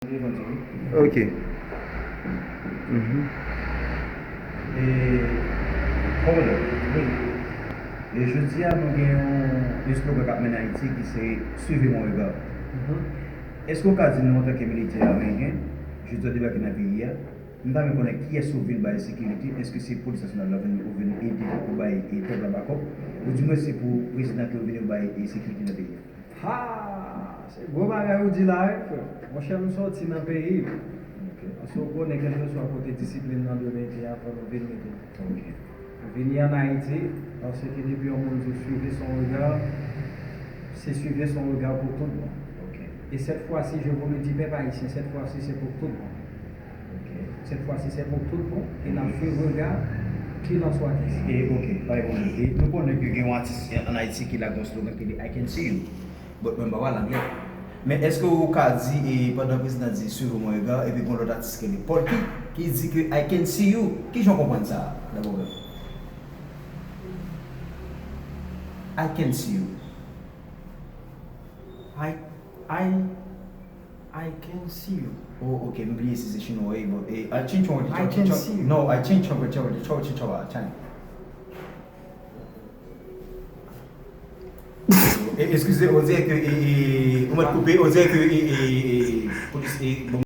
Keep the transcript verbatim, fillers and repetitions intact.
Ok. Mhm. E, kòman, wi. E jodi a, nou gen yon, yon slogan k ap mennen Ayiti ki se Suivez mon regard. Mhm. Èske w ka di nou, antanke militè ameriken, jodi a w debake nan peyi a, m ta renmen konnen kiyès ou vin bay sekirite, èske se polis nasyonal la vin, ou vin ede pou bay, e, pèp la bakòp, oudimwen se pou prezidan ke ou vini ou bay, e, sekirite nan peyi a? Ha! Se gwo bagay ou di la, wi, frè. Monchè, m sòti nan peyi m. Ok. Paske w konnen, kèlkeswa kote disiplin nan dwe mete a, fò nou vin mete l. Ok. M vini ann Ayiti, paske depi yon moun di w suivez son regard, se suivez son regard pou tout bon. Ok. Et cette fois-ci, je vous le dis, pèp ayisyen, cette fois-ci, c'est pour tout bon. Ok. Cette fois-ci, c'est pour tout bon. E n ap swiv regard, qu'il en soit ainsi. E, ok, pa gen pwoblèm. E nou konnen ke gen yon atis ann Ayiti ki la gen yon slogan ki di I can see you. But mwen m pa pale anglè. Men èske ou ka di, e, pandan prezidan di suivez mon regard, epi gen yon lòt atis ki rele Polky, ki di ke I can see you? Kijan w konprann sa, dabò menm? I can see you. I, I, I can see you. Oh, ok, m bliye si se chinwa w ye, but, eh, I change language. I can see you. No, I change language, change language, change language, change language. Eh, excusez, on dirait que, eh, eh, on m'a coupé, on dirait que, eh, eh, eh, police, eh, bon,